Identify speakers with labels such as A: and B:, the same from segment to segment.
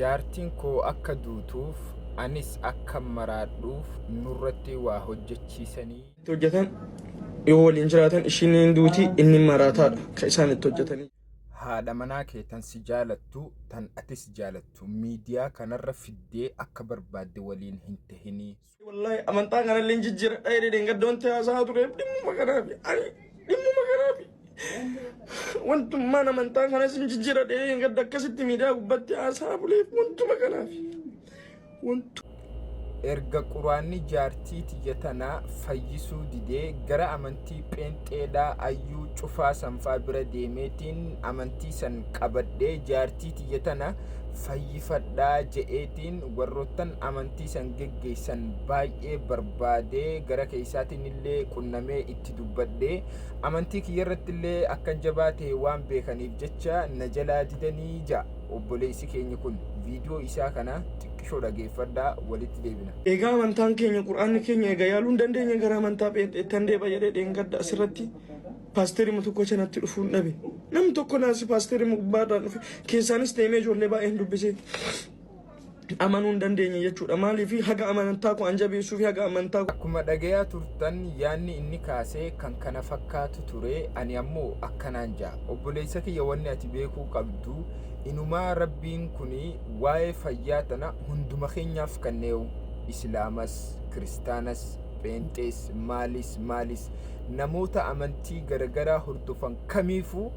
A: Jaartiin koo akka duutuuf anis akkan maraadhuuf nurratti waa hojjechiisanii.
B: Itti hojjetan yoo waliin jiraatan ishiin hin duuti inni maraataadha kan isaan itti hojjetanii.
A: Haadha manaa kee tan si jaalattu tan atis jaalattu miidiyaa kanarra fiddee akka barbaadde waliin hin tahinii.
B: Wallaahi amantaa kanallee hin jijjiiradha jedhee dheengadda wanti haasa'aa tureef dhimmuma kanaafi ani dhimmuma kanaafi wantummaan amantaa kanas hin jijjiiradha jedhee dheengadda akkasitti miidiyaa gubbatti haasa'aa buleef wantuma kanaafi wantu.
A: Erga quraanni jaartii tiyya tana fayyisuu didee gara amantii pheenxeedhaa ayyuu cufaa sanfaa bira deemeetiin amantii san qabadhee jaartii tiyya tana fayyifadhaa je'eetiin warroottan amantii san geggeessan baay'ee barbaadee gara keeysaatiinillee qunnamee itti dubbadhee amantii kiyyarrattillee akkan jabaa ta'e waan beekaniif jecha na jalaa didanii ja'a obboleessi keenya kun viidiyoo isaa kana xiqqishoo dhageeffadhaa walitti deebina.
B: Egaa amantaan keenya qur'aanni keenya egaa yaaluu hin dandeenye gara amantaa pheenxeettan deeba jedhee dheengadda asirratti paasterima tokko sanatti dhufuun dhabe. Namni tokko naasi paasterima gubbaadhaan dhufe keessaanis deemee ijoollee baay'een dubbisee amanuu hin dandeenye jechuudha. Maaliif haga amantaa koo an jabeessuu fi haga amantaa koo
A: Akkuma dhagayaa turtan yaanni inni kaase kan kana fakkaatu ture ani ammoo akkanaan ja'a obboleessa kiyya wanni ati beekuu qabdu inumaa rabbiin kuni waa'ee fayyaa tana hunduma keenyaaf kanneewu islaamas kiristaanas pheenxees maalis maalis namoota amantii garagaraa hordofan kamiifuu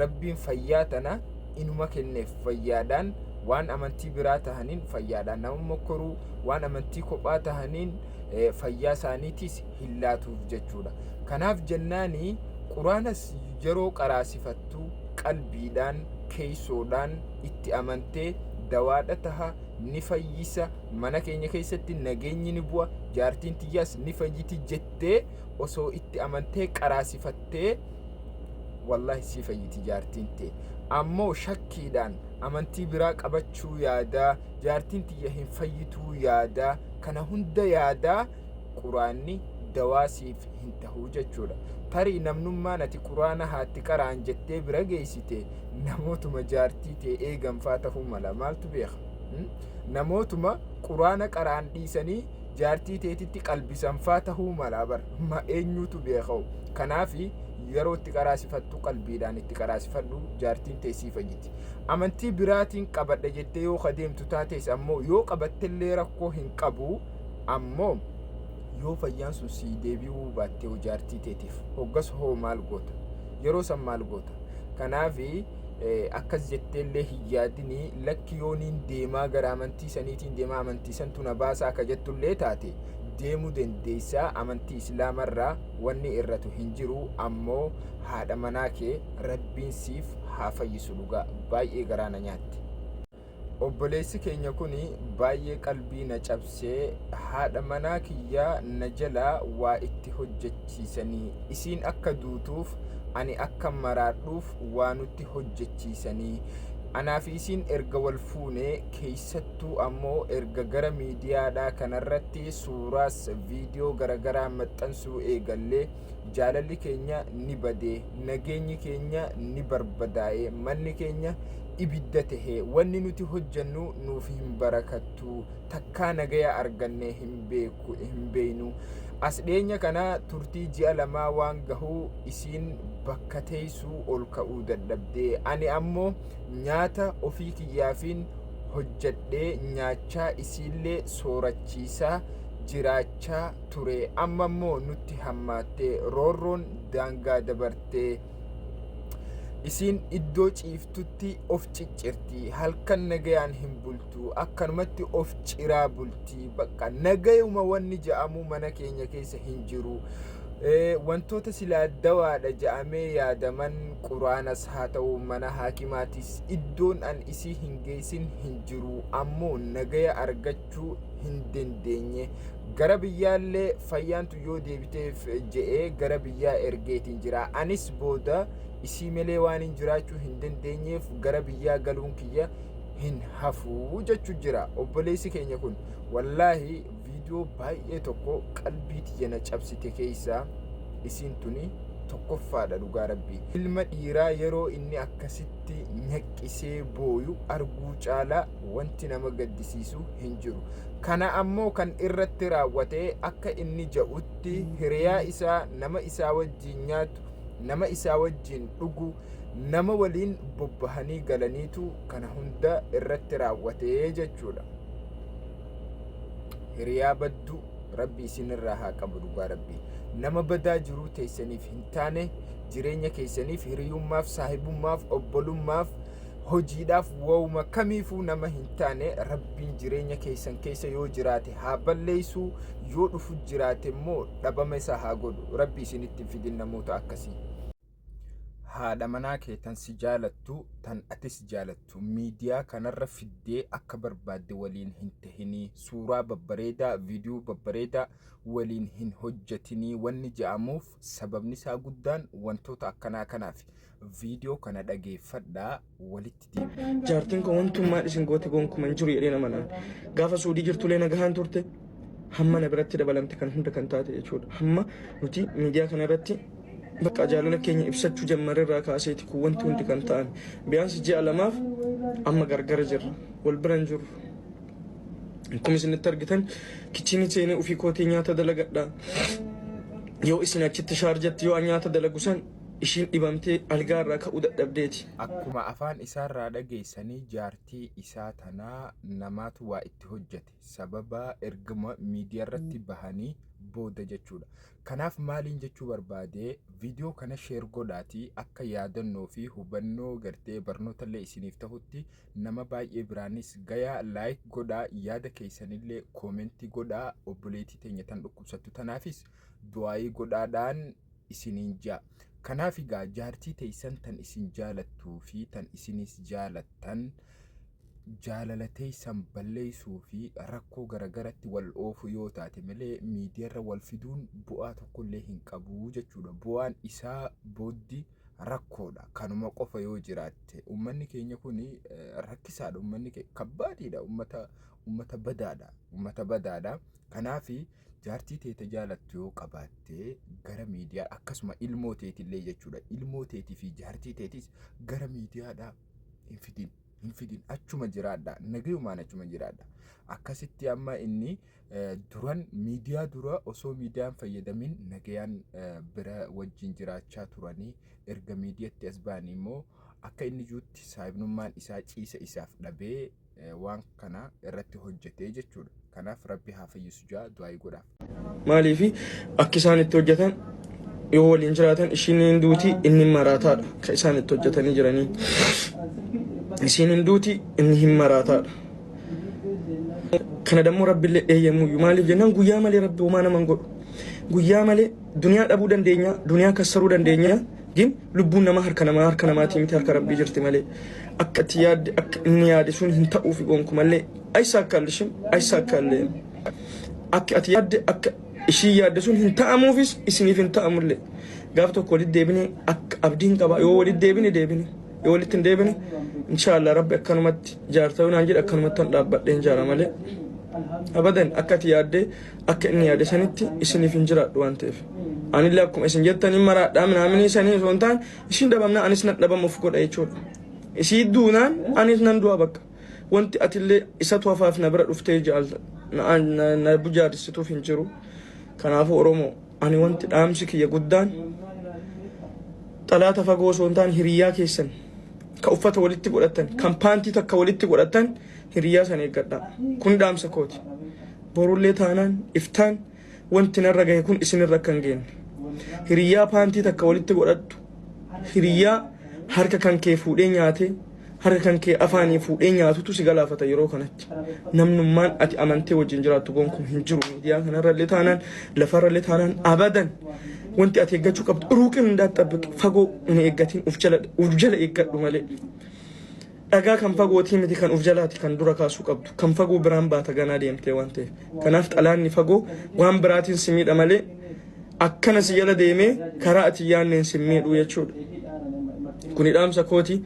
A: rabbiin fayyaa tana inuma kenneef fayyaadhaan waan amantii biraa tahaniin fayyaadhaan nama mokkoruu waan amantii kophaa tahaniin fayyaa isaaniitiis hin laatuuf jechuudha. Kanaaf jennaani quraanas yeroo qaraasifattu qalbiidhaan keessoodhaan itti amantee dawaadha taha ni fayyisa mana keenya keessatti nageenyi ni bu'a jaartiin tiyyaas ni fayyiti jettee osoo itti amantee qaraasifattee wallahi sii fayyiti jaartiin tee. Ammoo shakkiidhaan amantii biraa qabachuu yaadaa jaartiin tiyya hin fayyituu yaadaa kana hunda yaadaa quraanni dawaa siif hin tahuu jechuudha. Tarii namnummaan ati quraana haatti qara'an jettee bira geessite namootuma jaartii tee eegan faa tahuu mala maaltu beeka. Namootuma quraana qara'an dhiisanii jaartii teetitti qalbisan faa tahuu mala bar ma eenyuutu beeka. Kanaafi yeroo itti qaraasifattu qalbiidhaan itti qaraasifadhu jaartiin tee sii fayyiti. Amantii biraatiin qabadha jettee yoo ka deemtu taates ammoo yoo qabattellee rakkoo hin qabu ammoo yoo fayyaan sun sii deebi'uu baatte hoo jaartii teetiif hoggas hoo maal goota yeroo san maal goota kanaafi akkas jetteellee hin yaadinii lakki yooniin deemaa gara amantii saniitiin deemaa amantii santu na baasaa akka jettullee taate deemuu dandeessaa amantii islaamarraa wanni irratu hin jiru ammoo haadha manaa kee rabbiin siif haa fayyisu dhugaa baay'ee garaa na nyaatte. Obboleessi keenya kun baay'ee qalbii na cabse haadha manaa kiyya na jalaa waa itti hojjechiisanii isiin akka duutuuf ani akka maraadhuuf waa nutti hojjechiisanii anaa fi isiin erga wal fuune keessattuu ammoo erga gara miidiyaadhaa kanarratti suuraas viidiyoo garagaraa maxxansuu eegallee jaalalli keenya ni bade nageenyi keenya ni barbadaa'e manni keenya ibidda tahe wanni nuti hojjannu nuuf hin barakattu takkaa nagaya arganne hin beeku hin beeynu as dhiyeenya kana turtii ji'a lamaa waan gahu isiin bakka teessuu ol ka'uu dadhabde ani ammoo nyaata ofii kiyyaafiin hojjadhee nyaachaa isiillee soorachiisaa jiraachaa ture amma immoo nutti hammaatte roorroon daangaa dabartee isiin iddoo ciiftutti of ciccirti halkan nagayaan hin bultu akkanumatti of ciraa bulti bakka nagayuma wanni ja'amu mana keenya keessa hin jiru wantoota silaa dawaadha ja'amee yaadaman quraanas haa ta'u mana haakimaatis iddoon an isii hin geessin hin jiru ammoo nagaya argachuu hin dandeenye gara biyyaallee fayyaantu yoo deebiteef je'ee gara biyyaa ergeetiin jira anis booda isii malee waan hin jiraachuu hin dandeenyeef gara biyyaa galuun kiyya hin hafu jechu jira obboleessi keenya kun wallaahi viidiyoo baay'ee tokko qalbii tiyya na cabsite keessaa isiin tuni Tokkoffaadha dhugaa Rabbii. Ilma dhiiraa yeroo inni akkasitti nyaqqisee booyu arguu caalaa wanti nama gaddisiisu hin jiru. Kana ammoo kan irratti raawwate akka inni ja'utti hiriyaa isaa, nama isaa wajjiin nyaatu, nama isaa wajjiin dhugu, nama waliin bobbahanii galaniitu kana hunda irratti raawwate jechuudha. Hiriyaa badduu Rabbi isinirraa haa qabu dhugaa Rabbi. Nama badaa jiruu teessaniif hin taane, jireenya keessaniif, hiriyummaaf, saahibummaaf, obbolummaaf, hojiidhaaf, wawuma kamiifuu nama hin taane Rabbiin jireenya keessan keessa yoo jiraate haa balleessu, yoo dhufu jiraate immoo dhabama isa haa godhu. Rabbi isinitti hin fidin namoota akkasii. Haadha manaa kee tan si jaalattu, tan atis jaalattu miidiyaa kanarra fiddee akka barbaadde waliin hin tahinii, suuraa babbareedaa, viidiyoo babbareedaa waliin hin hojjetinii wanni ja'amuuf sababni isaa guddaan wantoota akkanaa kanaaf. Viidiyoo kana dhageeffadhaa, walitti deebina.
B: Jaartiin koo wantummaan isin goote gonkuma hin jiru jedhee nama naan. Gaafa Suudii jirtullee nagahaan turte, hamma na biratti dabalamte kan hunda kan taate jechuudha. Hamma nuti miidiyaa kana irratti bakka jaalala keenya ibsachuu jammarrerraa kaaseeti kun wanti hundi kan ta'an. Biyaansi ji'a 2f amma gargara jirra. Wal bira hin jirru. Akkuma isinitti argitan kichinii seenee ofii kootii nyaata dalagadha. Yoo isin achitti shaarjatti yoo an nyaata dalagu san ishiin dhibamtee algaa irraa ka'uu dadhabdeeti.
A: Akkuma afaan isaarraa dhageessanii jaartii isaa tanaa namaatu waa itti hojjete. Sababa erguma miidiyaarratti bahanii booda jechuudha. Kanaaf maaliin jechuu barbaade, viidiyoo kana share godhaatii akka yaadannoo fi hubannoo gartee barnootallee isiniif tahutti nama baay'ee biraanis gayaa. Like godhaa, yaada keessanillee koomentii godhaa, obboleettii teenya tan dhukkubsattu tanaafis du'aayii godhaadhaan isiniin ja'a. Kanaaf egaa jaartii teessan tan isin jaalattuu fi tan isinis jaalattan jaalala teessan balleessuu fi rakkoo garagaratti wal oofu yoo taate malee miidiyaarra wal fiduun bu'aa tokkollee hin qabu jechuudha. Bu'aan isaa booddi rakkoodha. Kanuma qofa yoo jiraatte uummanni keenya kun rakkisaadha. Uummanni keenya kabbaadiidha. Uummata badaadha. Uummata badaadha. Kanaaf jaartii teete jaalattu yoo qabaatte gara miidiyaa, akkasuma ilmoo teetillee jechuudha. Ilmoo teetii fi jaartii teetis gara miidiyaadhaa hin fidin. Hin fidin, achuma jiraadha. Nagayumaan achuma jiraadha. Akkasitti amma inni duran miidiyaa dura osoo miidiyaan fayyadamin nagayaan bira wajjin jiraachaa turanii, erga miidiyaatti as ba'anii immoo akka inni jirutti saahibnummaan isaa ciisa isaaf dhabee waan kana irratti hojjetee jechuudha. Kanaaf Rabbi haa fayyisu jaa du'aayii godhaaf.
B: Maaliif akka isaan itti hojjetan, yoo waliin jiraatan ishiin hin duuti, inni maraataadha. Kan isaan itti hojjetanii jiranii. Isiin hin duuti, inni hin maraataadha. Kana dammoo Rabbillee eeyyamuyyuu, maaliif jennaan guyyaa malee Rabbi homaa nama hin godhu. Guyyaa malee duniyaa dhabuu dandeenya, duniyaa kassaruu dandeenya. Gin lubbuun namaa harka namaa harka namaatii miti, harka Rabbii jirti malee. Akka itti yaadde, akka inni yaade sun hin ta'uufi gonkumallee. Ayisaakkaalishim ayisaakkaallee. Akka ati yaadde, akka ishii yaadde sun hin ta'amuufis, isiniif hin ta'amullee. Gaaf tokko walitti deebine akka abdiin qaba. Yoo walitti deebine deebine. Yoo walitti hin deebine, inshaallah Rabbi akkanumatti jaarta yoo naan jedhe akkanumatti han dhaabbadheen jaara malee. Abadan akka ati yaaddee, akka inni yaade sanitti isiniif hin jiraadhu waan ta'eef. Anillee akkuma isin jettan hin maraadhaa minaaminii sanii osoo hin taane, ishiin dhabamnaa anis nan dhabamuuf godha jechuudha. Isii duunaan anis nan du'a bakka. Wanti atillee isatu hafaaf na bira dhuftee jaalta na bujaadissituuf hin jiru. Kanaafuu Oromoo, ani wanti dhaamsi kiyya guddaan xalaata fagoo osoo hin taane hiriyyaa keessan ka uffata walitti godhattan, kan paantii takka walitti godhattan, hiriyyaa san eeggadhaa. Kun dhaamsa kooti. Borullee taanaan iftaan wanti narra gahe kun isinirra akka hin geenye. Hiriyyaa paantii takka walitti godhattu, hiriyyaa harka kan kee fuudhee nyaatee harka kan kee afaanii fuudhee nyaatutu si galaafata yeroo kanatti. Namnummaan ati amantee wajjin jiraattu gonkumaa hin jiru. Miidiyaa kanarrallee taanaan, lafarrallee taanaan, abadan wanti ati eeggachuu qabdu ruuqin hundaa xabbiqi, fagoo hin eeggatin, uf jala eeggadhu malee. Dhagaa kan fagootii miti, kan uf jalaati kan dura kaasuu qabdu. Kan fagoo biraan baata ganaa deemtee waan ta'eef. Kanaaf xalaanni fagoo waan biraatiin si miidha malee akkana si jala deemee karaa ati yaanneen si miidhu jechuudha. Kuni dhaamsa kooti.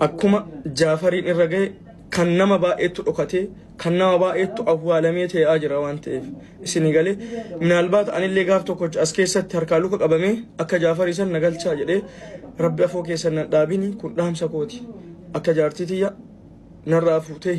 B: Akkuma Jaafariin irra gahe Kan nama baay'eetu dhokatee, kan nama baay'eetu awwaalamee ta'aa jira waan ta'eef, isinii galee, minaalbaat anillee gaaf tokko as keessatti harkaa luka qabamee akka Jaafarii san na galchaa jedhee rabbi afoo keessan na dhaabini. Kun dhaamsa kooti. Akka jaartii tiyya narraa fuutee.